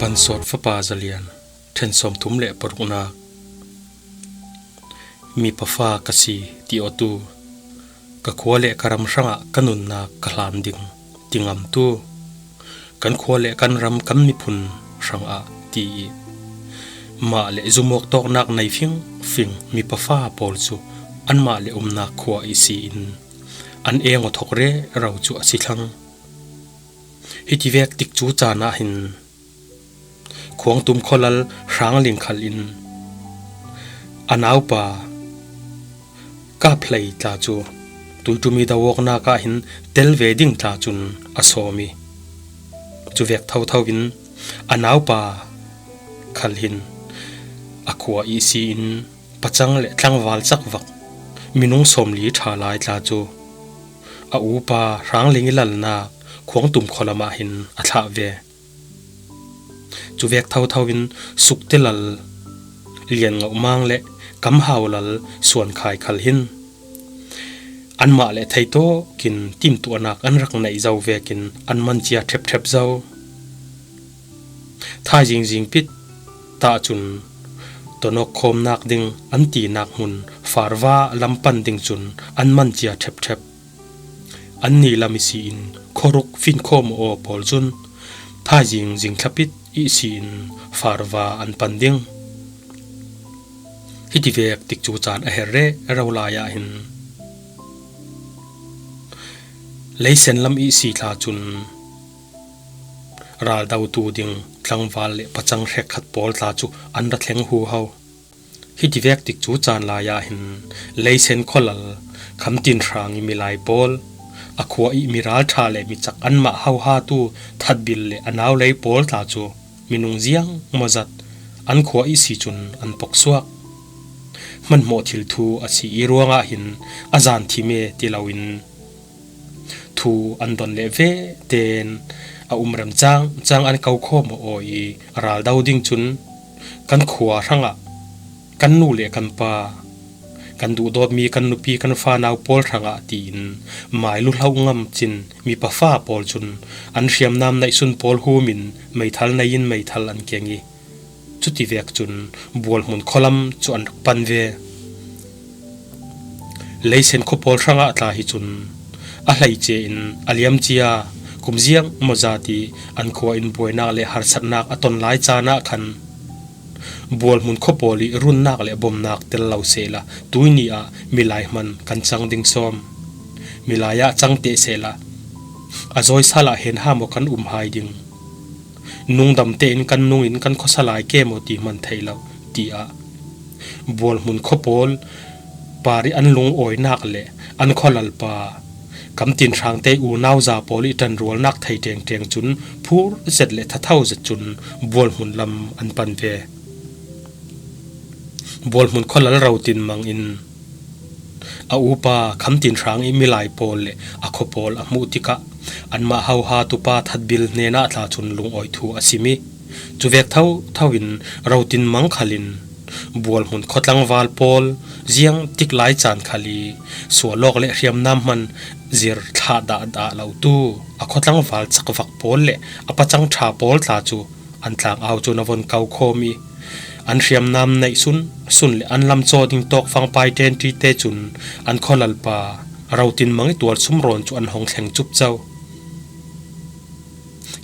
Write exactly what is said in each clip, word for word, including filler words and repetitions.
Pansawt fapa zalian, then sawmthum le parukna. Mipa fa ka si ti awtu, ka khua le ka ram hrangah ka nunnak ka hlan ding ti ngamtu, kan khua le kan ram kan miphun hrangah ti i, mah le zumawk tawknak nei fingfing mipa fa pawl cu anmah le umnak khua ihsi in an eng aw thawk rero cu a si thlang. Hitivek tikcu caan ah hin Khuangtum khualal Hrangling khal in a naupa Kap Hlei tla cu tuiṭumi do awknak ah hin tel ve ding tla cun a sawm i, cuvek thotho in a naupa khal hin a khua ihsi in pacang le tlangval cakvak minung sawmli ṭha lai tla cu a upa Hrangling i lalnak Khuangtum khualam ah hin a thlah ve. Cuvek thotho in Sukte lal Lian Ngauh Mang le Kam Hau lal Suan Khai khal hin anmah le theitawkin timtuahnak an rak neih zo vekin an man cia ṭhepṭhep zo. Thaizing zingpit tah cun tonawk khawmnak ding an tinak hmun Farva lam pan ding cun an man cia ṭhepṭhep. An ni lam ihsi in khuaruk finkhawm aw pawl cun thaizing zingthlapit ihsi in Farva an pan ding. Hitivek tikcu caan a herh rero lai ah hin Leisen lam ihsi tla cun raldotu ding tlangval le pacang hrekkhat pawl tla cu an ra thleng huho. Hitivek tikcu caan lai ah hin Leisen khualal Khamtin Hrang i milai pawl, a khua i miralṭha le micak anmah hohatu Thatbil le a naulei pawl tla cu minung ziang mawzat an khua ihsi cun an poksuak. Hmanhmawh thil thu a si i ruangah hin a zan thim e ti loin thu an don leh ve tein a um rem cang cang an ko khawm aw i, a raldo ding cun kan khua hrangah kan nu le kan pa, kan duhdawtmi kan nupi kan fanau pawl hrangah tiin mai luhlo ngam cin mipa fa pawl cun an hriamnam neihsun pawl hum in meithal nei in meithal an keng i, cutivek cun Bualhmun khualam cu an rak pan ve. Leisen khua pawl hrangah tla hi cun a hleice in a liamcia kum ziang mawzat i an khua in buainak le harsatnak a ton lai caan ah khan Bualhmun khua pawl i runnak le bomnak tel lo sehla tuini ah milai hman kan cang ding sawm. Milai ah cang teh sehla a zawisal ah hen hamaw kan um hai ding. Nungdam tein kan nung in kan khuasa lai ke maw ti hman thei lo, tiah Bualhmun khua pawl parih an lungawinak le an khualalpa Kamtin Hrangte unauza pawl i ṭanrualnak thei ṭengṭeng cun phur zet le thatho zet cun Bualhmun lam an pan ve. Bualhmun khualal Rotin Mang in a upa Khamtin Hrang i milai pawl le a khua pawl a hmuh tikah anmah hohatu pa Thatbil hnenah tla cun lungawi thu a sim i, cuvek thotho in Rotin Mang khal in Bualhmun khuatlangval pawl ziang tik lai caan khal i sual awk le hriamnam hman zir thlah dahdah lotu a khuatlangval cakvak pawl le a pacang ṭha pawl tla cu an tlang au cun a von ko khawm i, an hriamnam neih sun, sun le an lamcaw ding tawkfang pai ṭenṭi te cun an khualalpa Rotin Mang i tual sumrawn cu an hong thleng cupco.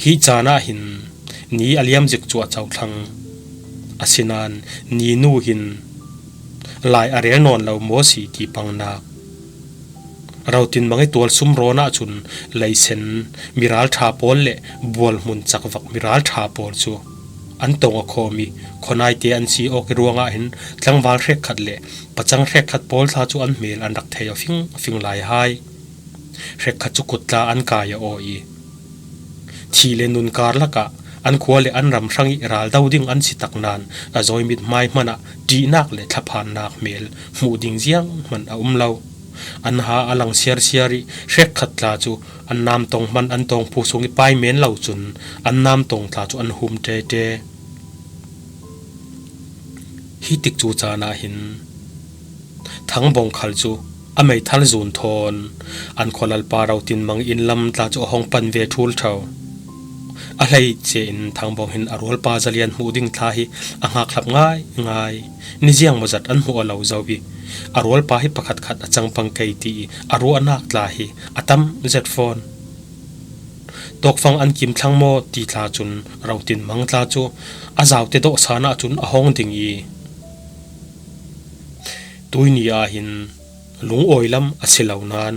Hi caan ah hin ni a liam zik cu a cothlang. Asinain ni nu hin lai a rel nawn lo maw si ti pangnak. Rotin Mang i tual sumrawn ah cun Leisen miralṭha pawl le Bualhmun cakvak miralṭha pawl cu an tong a khawm i, khuanaite an si awk i ruangah hin tlangval hrekkhat le pacang hrekkhat pawl tla cu an hmel an rak thei aw fingfing lai hai. Hrekkhat cu kut tla an kai aw i, thih le nun karlak ah an khua le an ram hrang i raldo ding an si tak nain a zawi mithmai hmanh ah ṭihnak le thlaphannak hmel hmuh ding zianghman a um lo. An ha a lang siarsiar i hrekkhat tla cu an namtong hmanh an tawngphu sung i pai men lo cun an namtong tla cu an hum ṭeṭe. Hi tikcu caan ah hin Thangbawng khal cu a meithal zun thawn an khualalpa Rotin Mang inn lam tla cu a hong pan ve ṭhul ṭho. A hleice in Thangbawng hin a rualpa Zalian hmuh ding thla hi a ngakhlap ngaingai. Ni ziang mawzat an hmuh a lo zo hi. A rualpa hi pakhat khat a changpang kei ti a ruahnak tla hi a tam zet fawn. Tawkfang an kim thlang maw ti tla cun Rotin Mang tla cu a zaute dawhsan ah cun a hawng ding i, tuini ah hin lungawi lam a si lo nain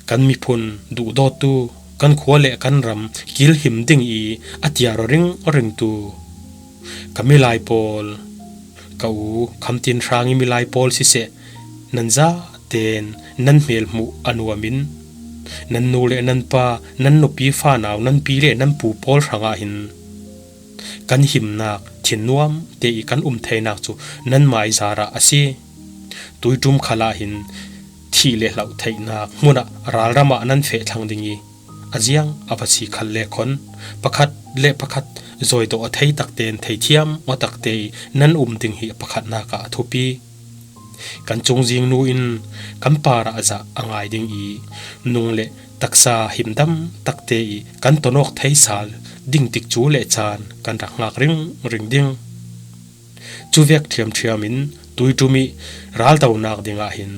kan miphun duhdawttu, kan khua le kan ram kilhim ding i a tiar aw ringringtu ka milai pawl, ka u Khamtin Hrangi milai pawl siseh, nan zaten nan hmel hmuh a nuam in, nan nu le nan pa, nan nupi fanau, nan pi le nan pu pawl hrangah hin kan himnak thinnuam te i kan um theinak cu nanmai zarah a si. Tuiṭum khalah hin thih le hloh theihnak hmunah ralramah nan feh thlang ding i, a ziang a va si khal le khon pakhat le pakhat zawidawh a thei takte in theithiam aw takte i nan um ding hi a pakhatnak ah a thupi. Kan cungzingnu in kan parah zah a ngai ding i, nung le taksa himdam takte i kan tonawk thei sal ding tikcu le caan kan rak ngak ringring ding. Cuvek ṭhiamṭhiam in Tuiṭum i raldonak dingah hin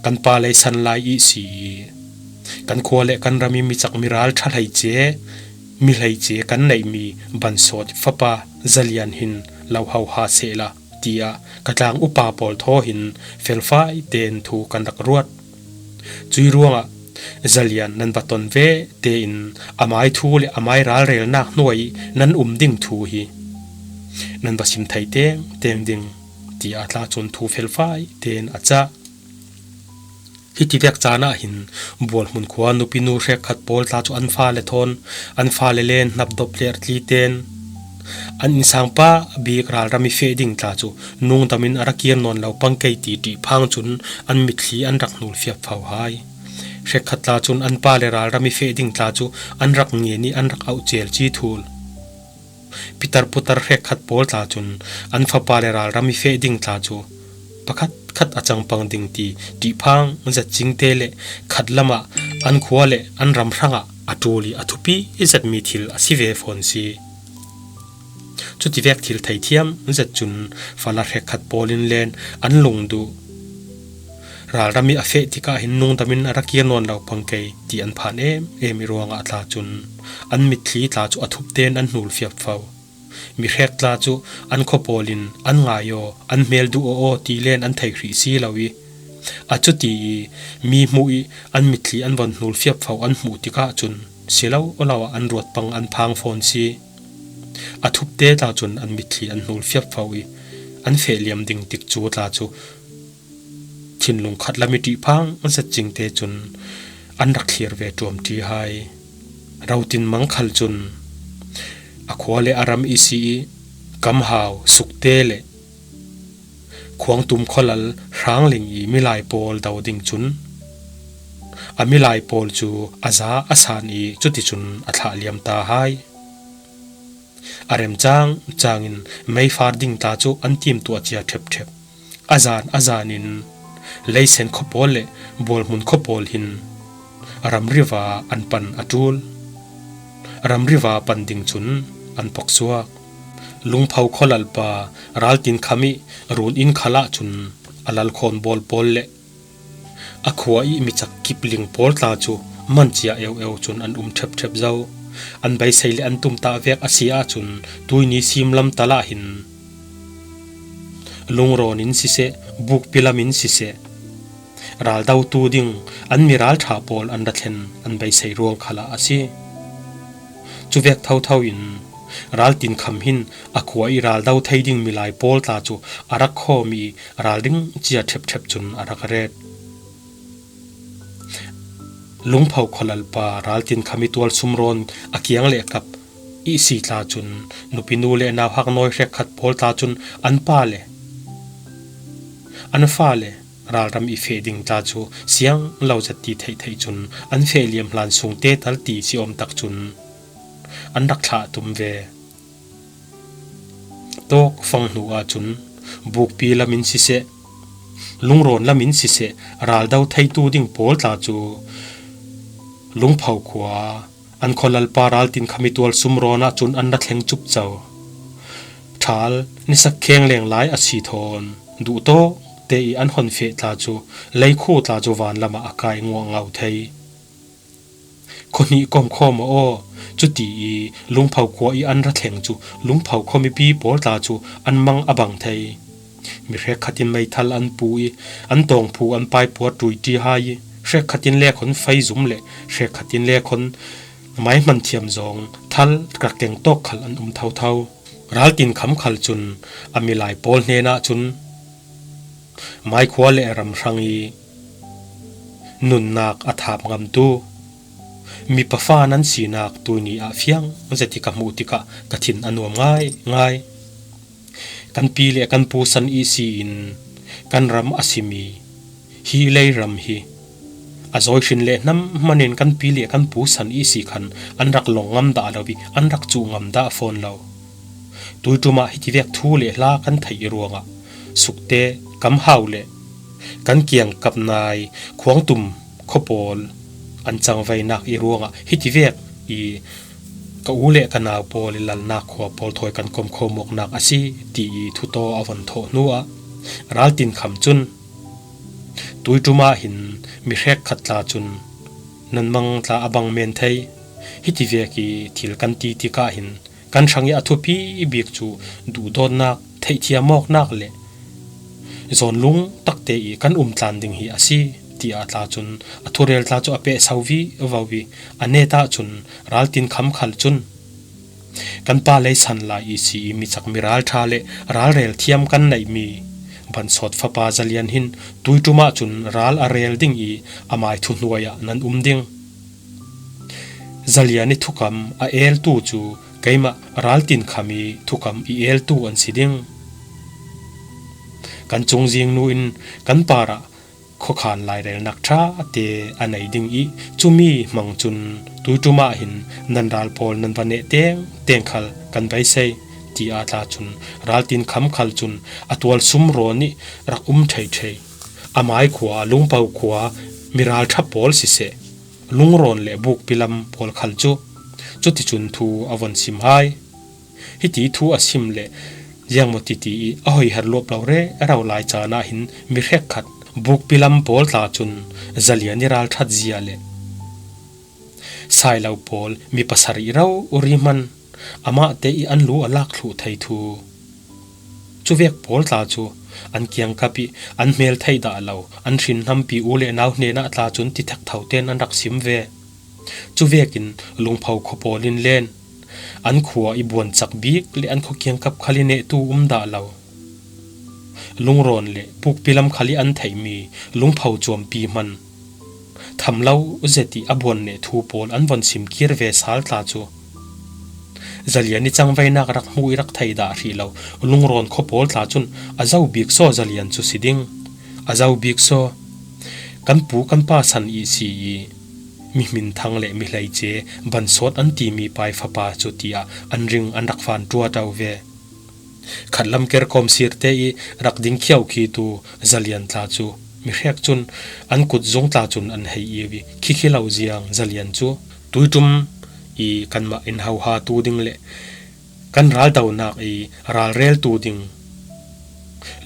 kan pa lei san lai i si i, kan khua le kan ram i micak miral ṭha hleice, mi hleice kan neihmi Bansawt fapa Zalian hin lo hoha sehla, tiah ka tlang upa pawl thaw hin felfai tein thu kan rak ruat. Cui ruangah Zalian nan va ton ve tein amai thu le amai ralrelnak hnuai i nan um ding thu hi nan va sim thei tengteng ding, tiah tla cun thu felfai tein a cah. Hiti vek caan ah hin Bualhmun khua nupinu hrekkhat pawl tla cu an fale thawn, an fale len hnapdop hlertli ten an innsangpa bik ralram i feh ding tla cu nungdam in a ra kir nawn lo pang kei ti ṭihphang cun an mitthli an rak hnul fiapfo hai. Hrekkhat tla cun an pa le ralram i feh ding tla cu an rak ngen i an rak auh cel ci thul. Pitar putar hrekkhat pawl tla cun an fapa le ralram i feh ding tla cu pakhat khat a cangpang ding ti ṭihphang zat cingte le khat lamah an khua le an ram hrangah a ṭul i a thupi i zatmi thil a si ve fawn si. Cutivek thil theithiam zet cun fala hrekkhat pawl in len an lung duh. Ralram i a feh tikah hin nungdam in a ra kir nawn lo pang kei ti an phan em em i ruangah tla cun an mitthli tla cu a thup tein an hnul fiapfo. Mi hrek tla cu an khua pawl in an ngai aw, an hmel duh aw aw ti len an thei hrih si lo i, a cuti i mi hmuh i an mitthli an von hnul fiapfo an hmuh tikah cun si lo lo ah an ruat pang an phang fawn si. A thupte tla cun an mitthli an hnul fiapfo i an feh liam ding tikcu tla cu thinlung khat lam i ṭihphang zat cingte cun an rak thlir ve ṭuamṭi hai. Rotin Mang khal cun a khua le a ram i si i Kamhau, Sukte le Khuangtum khualal Hrangling i milai pawl do ding cun a milai pawl cu a za a san i cuticun a thlah liam ta hai. A remcang cangin meifar ding tla cu an timtuah cia ṭhepṭhep. A zan a zanin Leisen khua pawl le Bualhmun khua pawl hin ramriva an pan a ṭul. Ramriva pan ding cun an poksuak. Lungpho khualalpa Raltinkham i run inn khalah cun a lalkhawn bawl pawl le a khua i micak kipling pawl tla cu man cia eueu cun an um ṭhepṭhep zo. An beisei le an tumtah vek a si ahcun tuini simlam tal ah hin lungrawn in siseh, bukpi lam in siseh, raldotu ding an mi ralṭha pawl an ra thlen an beisei ruang khalah a si. Cuvek thotho in Raltinkham hin a khua i raldo thei ding milai pawl tla cu a rak khawm i ralring cia ṭhepṭhep cun a rak ret. Lungpho khualalpa Raltinkham i tualsum rawn a kiang le kap i si tla cun nupinu le nauhak nawi hrekkhat pawl tla cun an pa le an fale ralram i feh ding tla cu siang lo zat ti theihtheih cun an feh liam hlan sungte tal ti si awm tak cun an rak thlah tum ve. Tawkfang hnu ahcun bukpi lam in siseh, lungrawn lam in siseh, raldo theitu ding pawl tla cu Lungpho khua An khualalpa Raltinkhami tual sumrawnah cun an ra thleng cupco. Ṭhal ni sak khengleng lai a si thawn duhtawkte i an honfeh tla cu, leikhu tla cu van lamah a kai nguahngau thei. Khuahnih kawmkhawm a aw, cuti i Lungpho khua i an ra thleng cu Lungpho khuamipi pawl tla cu an mang a bang thei. Mi hrekkhat in meithal an pu i an tawngphu an paipuar ṭuiṭi hai i hrekkhat in lekhawn feizum le hrekkhat in lekhawn maihman thiam zawng thal rak keng tawk khal an um thotho. Raltinkham khal cun a milai pawl hnenah cun maikhua le ram hrang i nunnak a thap ngamtu mipa fa nan sinak tuini ah fiang zet i ka hmuh tikah ka thin a nuam ngaingai. Kan pi le kan pu san ihsi in kan ram a simi hi lei ram hi a zawi hrin le hnam hmanin kan pi le kan pu san ihsi khan an rak lawng ngam dah lo i an rak cuh ngam dah fawn lo. Tuiṭum ah hitivek thu le hla kan theih i ruangah sukte, kamhau le kan kiangkap nai khuangtum khua pawl an cangvainak i ruangah hitivek i ka u le ka nau pawl i lalnak khua pawl thawi kan kawmkho mawknak a si, ti i thutaw a von thawh hnuah Raltinkham cun, Tuiṭum ah hin mi hrekkhat tla cun nan mang tla a bang men thei. Hitivek i thil kan ti tikah hin kan hrang i a thupi bik cu duhdawtnak, theihthiam awknak le zawnlung takte i kan umtlan ding hi a si, tiah tla cun a thurel tla cu a pehso vivo i a net ahcun Raltinkham khal cun, kan pa lei san lai ihsi i mi cak mi ralṭha le ralrel thiam kan neihmi Bansawt fapa Zalian hin Tuiṭum ahcun ral a rel ding i amai thuhnuai ah nan um ding. Zalian i thukam a eltu cu keimah Raltinkham i thukam i eltu an si ding. Kan cungzingnu in kan parah khuakhan lairelnak ṭha te a nei ding i cumi hmang cun Tuiṭum ah hin nan ral pawl nan va neh tengteng khal kan beisei, tiah tla cun Raltinkham khal cun a tual sumrawn i rak um ṭheiṭhei. A maikhua, Lungpho khua, mi ralṭha pawl siseh, lungrawn le bukpi lam pawl khal cu cuticun thu a von sim hai. Hiti thu a sim le ziangmaw titi i a hoiher luap lo rero lai caan ah hin mi hrekkhat bukpi lam pawl tla cun Zalian i ralṭhat zia le sailo pawl mi pasarih rori hman amahte i an lu a lak thluh thei thu. Cuvek pawl tla cu an kiangkap i an hmel theih dah lo, an hrin hnampi u le nau hnenah tla cun ti thek tho tein an rak sim ve. Cuvekin Lungpho khua pawl in len an khua i buancak bik le an khua kiangkap khal i nehtu um dah lo. Lungrawn le bukpi lam khal i an theihmi Lungpho cuampi hman tham lo zet i a buan neh thu pawl an von sim kir ve sal tla cu Zalian i cangvainak rak hmuh i rak thei dah hrih lo lungrawn khua pawl tla cun a zo bik saw Zalian cu si ding. A zo bik saw kan pu kan pa san ihsi i mi hminthang le mi hleice Bansawt an timi pa i fapa cu tiah an ring an rak van ṭuaṭo ve. Khatlam kerkawm sirte i rak ding khiau khi tu Zalian tla cu mi hrek cun an kut zung tla cun an hei iu i khikhi lo ziang Zalian cu Tuiṭum i kanmah in hoha tu ding le kan raldonak i ralreltu ding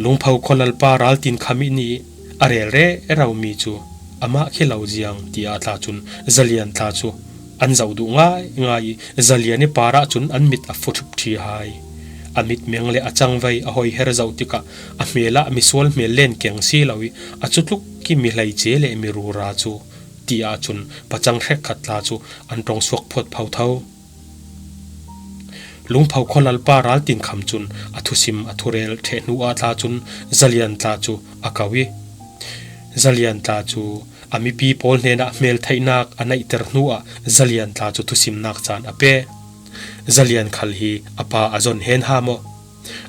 Lungpho khualalpa Raltinkham i nih a rel rero mi cu amah khi lo ziang tiah tla cun Zalian tla cu an zoh duh ngaingai i Zalian i parah cun an mit a fuṭhip ṭhi hai. A mit meng le a cangvai a hoiher zoh tikah a hmel ah misual hmel len keng si lo i a cutluk i mi hleice le mi rura cu tiah cun pacang hrekkhat tla cu an ṭong suak phuat pho tho. Lungpho khualalpa Raltinkham cun a thusim a thurel ṭheh hnu ah tla cun Zalian tla cu a ko i Zalian tla cu a mipi pawl hnenah hmeltheihnak a neihter hnu ah Zalian tla cu thusimnak caan a pe. Zalian khal hi a pa a zon hen ha maw?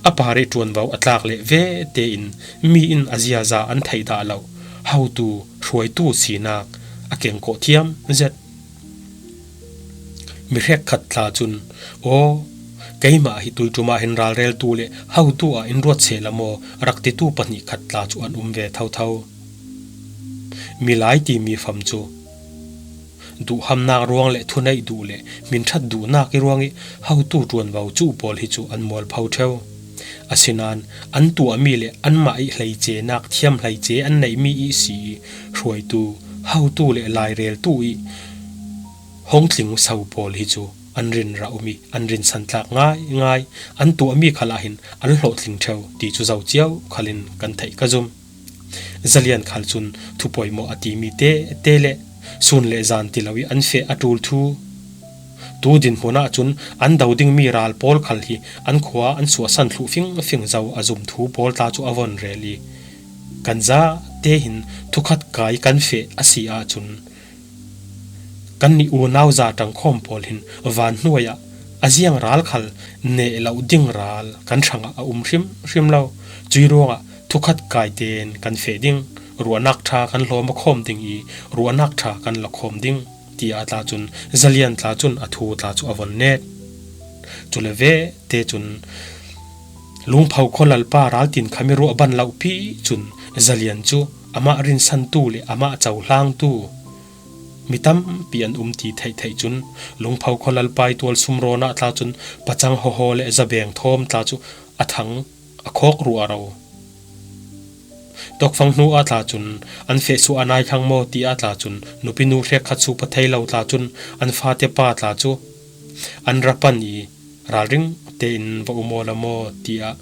A par i ṭuanvo a tlak leh ve tein mi in a ziaza an theih dah lo hotu hruaitu sinak a kengkawh thiam zet. Mi hrekkhat tla cun, aw, keimah hi tuiṭum ah hin ralreltu le hotu ah in ruat seh la maw rak titu pahnih khat tla cu an um ve thotho. Milai timi fam cu duhhamnak ruang le thuneih duh le hminthat duhnak i ruangih hotu ṭuanvo cuh pawl hi cu an mualpho ṭheu. Asinain an tuahmi le anmah ih hleicenak thiam hleice an neihmi ihsi ih hruaitu, hotu le laireltu ih hong tling so pawl hi cu an rinrah um ih an rinsantlak ngaingai, an tuahmi khalah hin an hlawhtling ṭheu ti cu zo cio khalin kan theih ka zum. Zalian khal cun thu poimawh a timi tete le sun le zan ti lo ih an feh a ṭul thu, tu dinhmun ah cun an do dingmi ral pawl khal hi an khua an suahsan thluh fingfing zo a zum thu pawl tla cu a von rel ih, kan zate hin thukhat kai kan feh a si ahcun, kannih unau za ṭangkhawm pawl hin van hnuai ah a ziang ral khal neh loh ding ral kan hrangah a um hrimhrim lo. Cui ruangah thukhat kai tein kan feh ding, ruahnak ṭha kan hlawm a khawm ding ih ruahnak ṭha kan la khawm ding, tiah tla cun Zalian tla cun a thu tla cu a von net. Cule vete cun Lungpho khualalpa raltin khami ruah ban lohpi cun Zalian cu amah rinsantu le amah cohlangtu mi tampi an um ti theihtheih cun Lungpho khualalpa ih tualsum rawn ah tla cun pacang hawhaw le zabeng thawm tla cu a thang a khawk ruahro. Tawkfang hnu ah tla cun an feh suah a nai thlang maw ti ah tla cun nupinu hrekkhat supa thei lo tla cun an fate pa tla cu an ra pan ih ralring tein va um awla maw tiah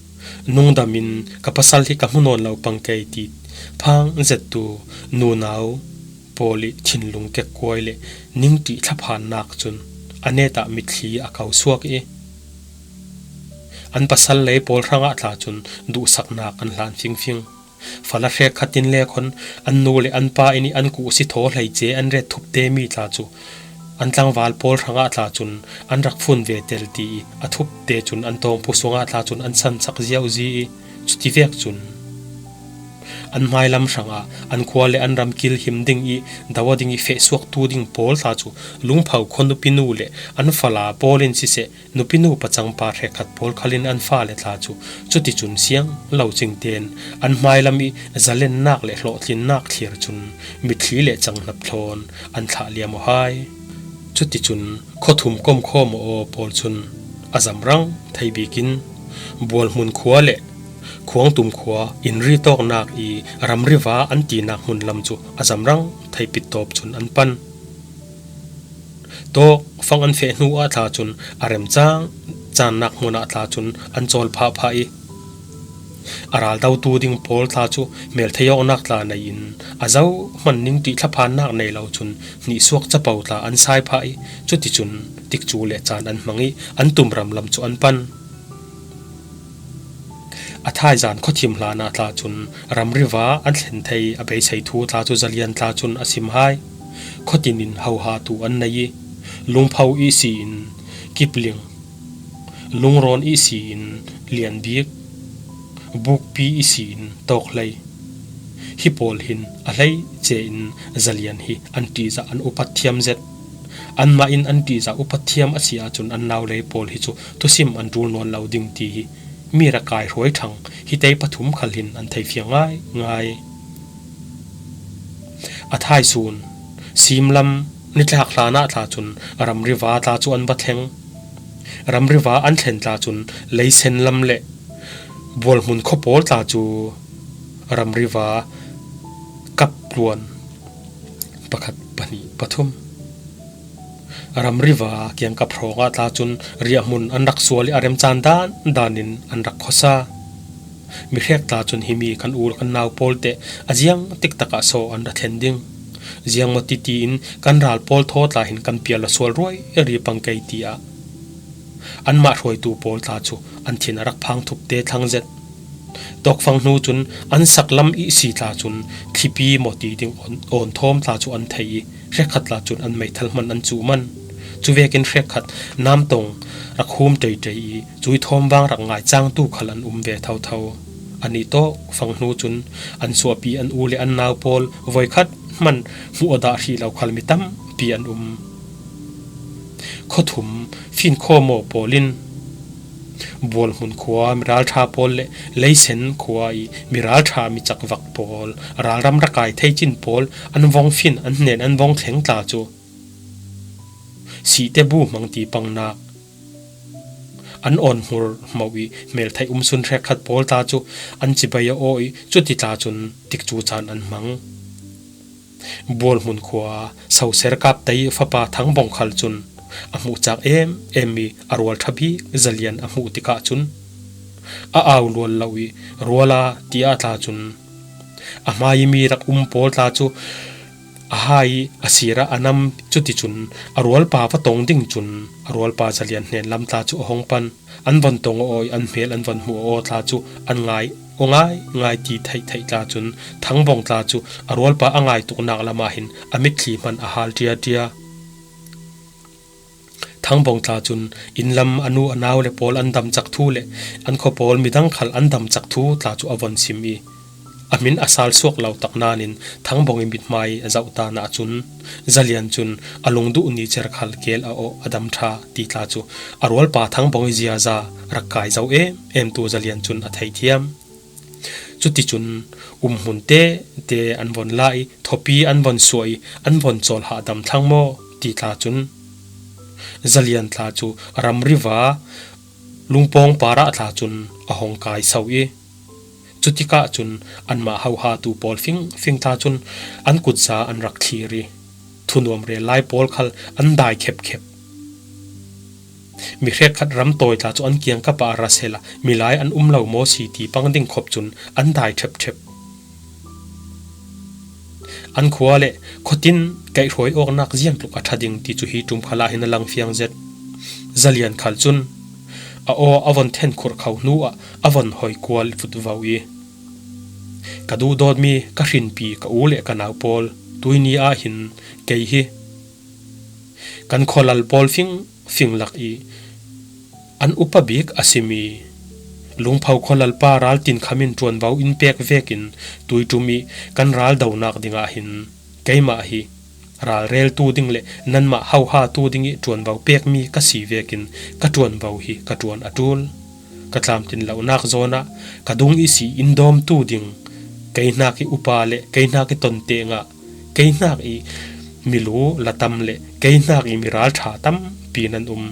nungdam in ka pasal hi ka hmu nawn lo pang kei ti phang zettu nunau pawl ih thinlung kekkuai le ningṭih thlaphannak cun a netah mitthli a ko suak ih an pasal lei pawl hrangah tla cun duhsaknak an hlan fingfing. Fala hrekkhat in le khon an nu le an pa in ih an kuhsi thaw hleice an ret thuptemi tla cu an tlangval pawl hrangah tla cun an rak fun ve tel ti ih a thupte cun an tawngpu sungah tla cun an sansak ziauzi ih cutivek cun an hmailam hrangah an khua le an ramkil him ding ih do a ding ih fehsuaktu ding pawl tla cu Lungpho khua nupinu le an fala pawl in siseh, nupinu pacangpa hrekkhat pawl khalin an fale tla cu cuticun siang lo cingten an hmailam ih zalennak le hlawhtlinnak thlir cun mitthli le canghnap thlawn an thlah liam aw hai. Cuticun khuathum komkhawm aw pawl cun a zamrang thei bikin Bualhmun khua le Khuangtum khua inri tawknak ih ramriva an tinak hmun lam cu a zamrang thei pittawp cun an pan. Tawkfang an feh hnu ah tla cun a remcang cannak hmun ah tla cun an cawl phahphah ih a raldotu ding pawl tla cu melthei awknak tla nei in a zohman ningṭih thlaphannak nei lo cun hnihsuak capo tla an sai phah ih cuticun tikcu le caan an hmang ih an tumram lam cu an pan. A thaizan khuathim hlan ah tla cun ramriva an thlen thei a beisei thu tla cu Zalian tla cun a sim hai. Khuatin in hohatu an nei ih Lungpho ihsi in Kipling, Lungrawn ihsi in Lianbik, Bukpi ihsi in Tawkhlei. Hi pawl hin a hleice in Zalian hi an ṭihzah an upat thiam zet. Anmah in an ṭihzah upat thiam a si ahcun an naulei pawl hi cu thusim an ṭul nawn lo ding ti hi mi rak kai hruai ṭhang hi tei pathum khal hin an thei fiang ngaingai. A thaisun, simlam nitlak hlan ah tla cun ramriva tla cu an va thleng. Ramriva an thlen tla cun leisen lam le Bualhmun khua pawl tla cu ramriva kapluan pakhat, pahnih, pathum. Ramriva kiangkap hrawngah tla cun riahhmun an rak sual ih a remcaan dan dan in an rak khuasa. Mihrek tla cun himi kan u kan nau pawl teh a ziang tiktak ah so an ra thlen ding. Ziangmaw titi in kan ral pawl thaw tla hin kan pial a sual ruai ri pang kei tiah anmah hruaitu pawl tla cu an thin a rak phang thupte thlang zet. Tawkfang hnu cun an saklam ihsi tla cun thlipi mawti ding awn, awn thawm tla cu an thei ih hrekkhat tla cun an meithal hman an cuh man. Cuvekin hrekkhat namtong rak hum ṭeiṭei ih cui thawm vang rak ngaicangtu khal an um ve thotho. Anih tawkfang hnu cun an suahpi an u le an nau pawl voikhat hman hmuh a dah hrih lo khal mi tampi an um. Khuathum finkhawmaw pawl in Bualhmun khua miralṭha pawl le Leisen khua ih miralṭha mi cakvak pawl, ralram ra kai thei cin pawl an vong fin, an hnen an vong thleng tla cu sihte bu hmang ti pangnak an awn hmur hmoh ih hmeltheih um sun hrekkhat pawl tla cu an cibai a aw ih cuti tla cun tikcu caan an hmang. Bualhmun khua soser kap tei fapa Thangbawng khal cun a hmuh cak em em mi a rual ṭha bik Zalian a hmuh tikah cun a au lual lo ih rual a ti ah tla cun a hmai ih mi rak um pawl tla cu a hai ih a sir ah a nam. Cuticun a rualpa va tong ding cun a rualpa Zalian hnen lam tla cu a hong pan. An von tong aw ih an hmel an von hmuh aw tla cu an ngai aw ngai ngai ti theih theih tla cun Thangbawng tla cu a rualpa a ngai tuknak lamah hin a mitthli hman a hal ṭiaṭia. Thangbawng tla cun inn lam a nu a nau le pawl an dam cak thu le an khua pawl midang khal an dam cak thu tla cu a von sim ih a hmin a sal suak lo tak nain Thangbawng ih mithmai a zoh tan ahcun Zalian cun a lungduh ni cer khal kel a awh a dam ṭha ti tla cu a rualpa Thangbawng ih ziaza rak kai zo em em tu Zalian cun a thei thiam. Cuticun umhmun tehte an von la ih thawpi an von suah ih an von cawl hahdam thlang maw ti tla cun Zalian tla cu ramri va lungpawng parah tla cun a hong kai so ih cutikah cun anmah hohatu pawl fingfing tla cun an kutza an rak thlir ih thunuam rel lai pawl khal an dai khepkhep. Mi hrekkhat ram tawi tla cu an kiangkap ah a ra sehla milai an um lo maw si ti pang ding khop cun an dai ṭhepṭhep. An khua le khuatin kaihhruai awknak ziangtluk a ṭha ding ti cu hi ṭum khalah hin a lang fiang zet. Zalian khal cun a aw a von then khurh kho hnuah a von hoi kual vutvo ih ka duhdawtmi ka hrinpi ka u le ka nau pawl tuihni ah hin kei hi kan khualal pawl fingfing lak ih an upa bik a simi Lungpho khualalpa ral tinkham in ṭuanvo in pek vekin tuiṭum ih kan ral donak dingah hin keimah hi ralreltu ding le nanmah hohatu ding ih ṭuanvo pekmi ka si vekin ka ṭuanvo hi ka ṭuan a ṭul. Ka tlamtlin lonak zawnah ka dung ihsi in dawmtu ding, kei hnak ih upa le kei hnak ih tonte ngah, kei hnak ih milu latam le kei hnak ih miral ṭha tampi nan um.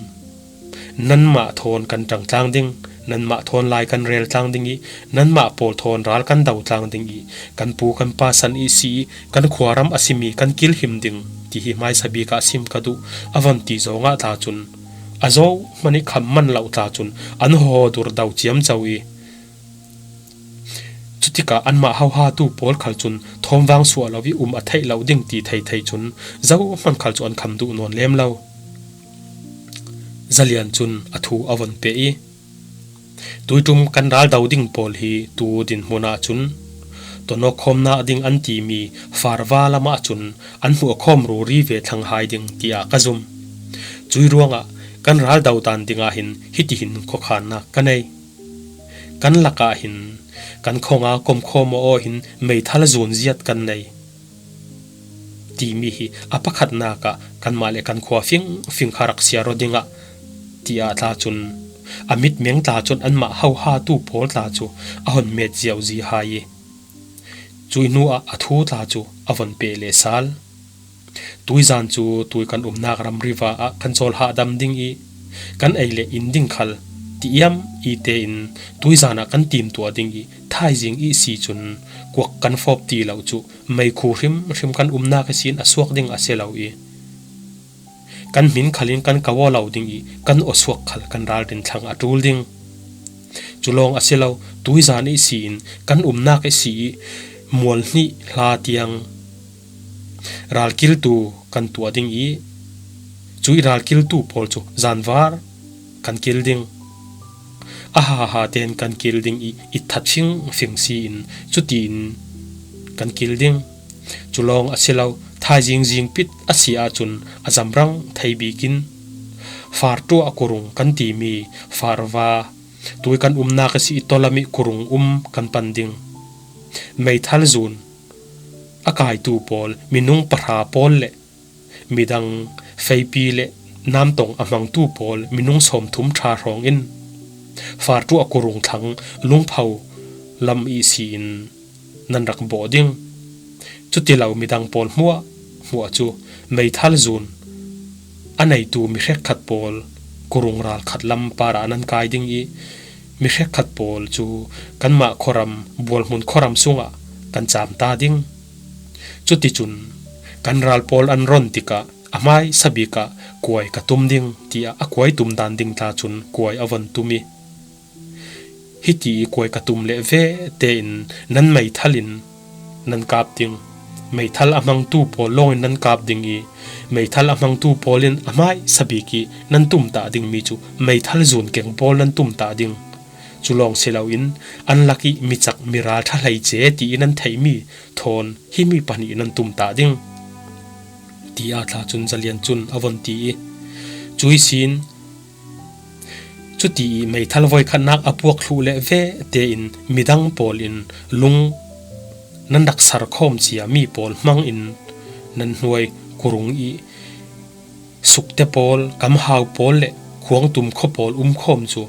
Nanmah thawn kan ṭangtlang ding, nanmah thawn lai kan rel tlang ding ih nanmah pawl thawn ral kan do tlang ding ih kan pu kan pa san ihsi ih kan khuaram a simi kan kilhim ding, ti hi hmaisa bik ah sim ka duh, a von ti zawngah tla cun a zohhmanh ih kham man lo tla cun an haw dur do ciamco ih cutikah anmah hohatu pawl khal cun thawmvang suah lo ih um a theih lo ding ti thei thei cun zohhmanh khal cu an kham duh nawn lem lo. Zalian cun a thu a von peh ih, tuiṭum kan ral do ding pawl hi tu dinhmun ah cun tonawk khawmnak ding an timi Farva lamah cun an hmuh a khawm ruri ve thlang hai ding, tiah ka zum. Cui ruangah kan ral do dan dingah hin hitihin khuakhannak ka nei. Kan lakah hin kan khonga komkhawm aw hin meithal zun ziat kan nei timi hi a pakhatnak ah kanmah le kan khua fingfing kha rak siar aw dingah, tiah tla cun a mitmeng tla cun anmah hohatu pawl tla cu a hon met ziauzi hai ih cuih hnuah a thu tla cu a von peh le sal. Tuizan cu tui kan umnak ramri va ah kan cawl hahdam ding ih kan ei le in ding khal ti iam i tein tuizan ah kan timtuah ding ih thaizing ihsi cun kuak kan fawp ti lo cu meikhu hrimhrim kan umnak ihsin a suak ding a si lo ih kan hmin khal in kan ko aw lo ding ih kan awsuak khal kan ralrin thlang a ṭul ding. Cu lawng a si lo, tuizan ihsi in kan umnak ihsi ih mual hnih hla tiang ralkiltu kan tuah ding ih cuih ralkiltu pawl cu zanvar kan kil ding. A haha tein kan kil ding ih itthat fingfing si in cutiin kan kil ding. Cu lawng a si lo, thaizing zingpit a si ahcun a zamrang thei bikin fartuah kurung kan timi farva tui kan umnak ihsi ih tolam ih kurung um kan pan ding. Meithal zun a kaitu pawl, minung pahra pawl le midang feipi le namtong a hmangtu pawl minung sawmthum ṭha hrawngin fartuah kurung thlang Lungpho lam ihsi in nan rak bawh ding. Cuti lo midang pawl hmuahhmuah cu meithal zun a neitu mi hrekkhat pawl kurung ral khat lam parah nan kai ding ih, mi hrekkhat pawl cu kanmah khuaram, bualhmun khuaram sungah kan caam ta ding. Cuticun kan ral pawl an ron tikah a hmaisa bikah kuai ka tum ding, tiah a kuai tum dan ding tla cun kuai a von tum ih, hiti ih kuai ka tum leh ve tein nan meithal in nan kap ding. Meithal a hmangtu pawl lawngin nan kap ding ih, meithal a hmangtu pawl in a hmaisa bik ih nan tumtah dingmi cu meithal zun keng pawl nan tumtah ding. Cu lawng si loin an lak ih micak miral ṭha hleice ti ih nan theihmi thawn himi pahnih nan tumtah ding, tiah tla cun Zalian cun a von ti ih, cu ihsin cuti ih meithal voikhatnak a puak thluh leh ve tein midang pawl in lung nan rak sar khawm ciami pawl hmangin nan hnuai kurung ih sukte pawl, kamhau pawl le khuangtum khua pawl um khawm cu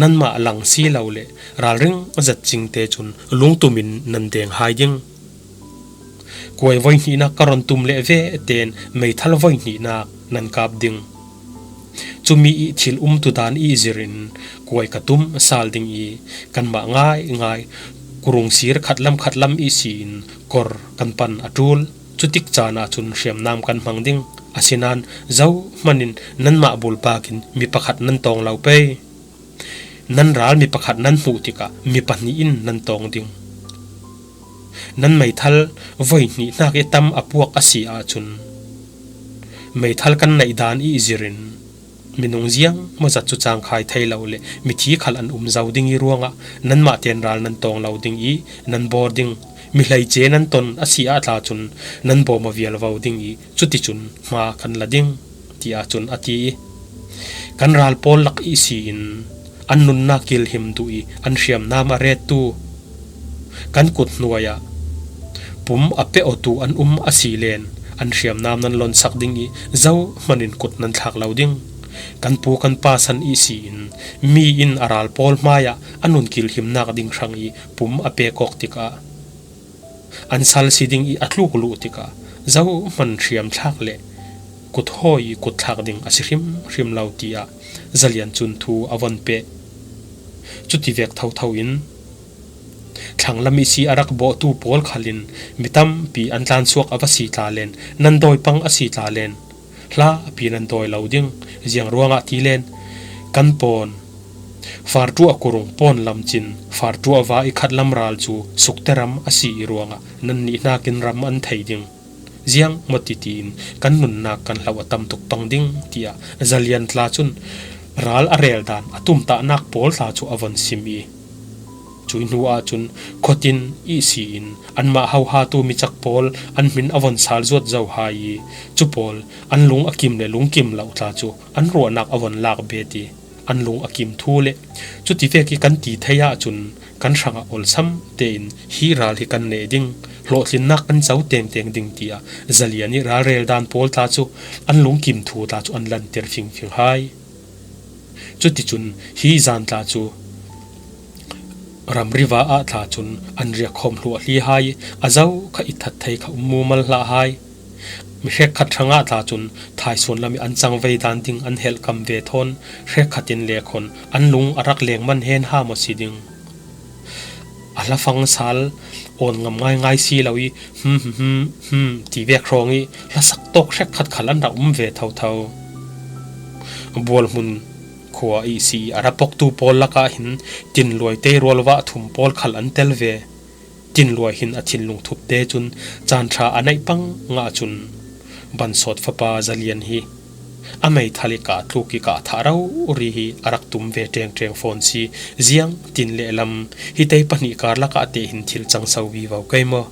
nanmah lang si lo le ralring zat cingte cun lungtum in nan deng hai ding. Kuai voihnihnak ka ron tum leh ve tein meithal voihnihnak nan kap ding. Cumi ih thil umtu dan ih zirin kuai ka tum sal ding ih, kanmah ngaingai kurung sir khatlam khatlam ihsi in kor kan pan a ṭul. Cutik caan ahcun hriamnam kan hmang ding. Asinain zohman in nanmah bulpak in mi pakhat nan tawng lo pei. Nan ral mi pakhat nan hmuh tikah mi pahnih in nan tawng ding. Nan meithal voihnihnak ih tam a puak a si ahcun meithal kan neih dan ih zirin minung ziang mawzat cu cangkhai thei lo le mithi khal an um zo ding ih ruangah nanmah tein ral nan tawng lo ding ih nan bawr ding. Mi hleice nan ton a si ah tla cun nan bawm a vialvo ding ih cuticun hma kan la ding, tiah cun a ti ih, kan ral pawl lak ihsi in an nunnak kilhim duh ih an hriamnam a rettu kan kut hnuai ah pum a pe awtu an um a si len an hriamnam nan lonsak ding ih zohman in kut nan thlak lo ding. Kan pu kan pa san ihsi in mi in a ral pawl hmaiah a nun kilhimnak ding hrang ih pum a pek awk tikah an sal si ding ih a tluk luh tikah zohman hriamthlak le kut hawi ih kut thlak ding a si hrimhrim lo, tiah Zalian cun thu a von peh. Cuti vek thotho in thlanglam ihsi a rak bawhtu pawl khal in mi tampi an tlansuak a va si tla len, nan dawi pang a si tla len, hlapi nan dawi lo ding. Ziang ruangah ti len kan pawn farṭuah kurung pawn lam cin farṭuah va ih khatlam ral cu sukte ram a si ih ruangah nannih hnakin ram an thei ding. Ziang maw titi in kan nunnak kan hloh a tam tuk pang ding, tiah Zalian tla cun ral a rel dan a tumtahnak pawl tla cu a von sim ih, cuih hnu ahcun khuatin ihsi in anmah hohatu micak pawl an hmin a von sal zuat zo hai ih, cu pawl an lung a kim le lungkim lo tla cu an ruahnak a von lak bet ih, an lung a kim thu le cuti vek ih kan ti thei ahcun kan hrangah olsam tein hi ral hi kan neh ding, hlawhtlinnak kan co tengteng ding, tiah Zalian ih ralrel dan pawl tla cu an lungkim thu tla cu an lanter fingfing hai. Cuticun hi zan tla cu ramri va ah tla cun an riakkhawm hluahhli hai ih a zo kha i that thei kha um mumal hlah hai. Mi hrekkhat hrangah tla cun thaisun lam ih an cangvei dan ding an helhkam ve thawn hrekkhat in le khawn an lung a rak lengman hen ha maw si ding. A hlafang sal awn ngam ngaingai si lo ih hmm hmm hmm hmm ti vek hrawng ih hlasak tawk hrekkhat khal an rak um ve thotho. Bualhmun khua ihsi ih a rapoktu pawl lakah hin tinluai tei rualvah thum pawl khal an tel ve. Tinluai hin a thinlung thupte cun caan ṭha a neih pang ngah cun Bansawt fapa Zalian hi a meithal ih kah tluk ih kah thah rori hi a rak tum ve ṭengṭeng fawn si. Ziang tin le lam hi tei pahnih karlak ah te hin thil cang so vivo kei maw?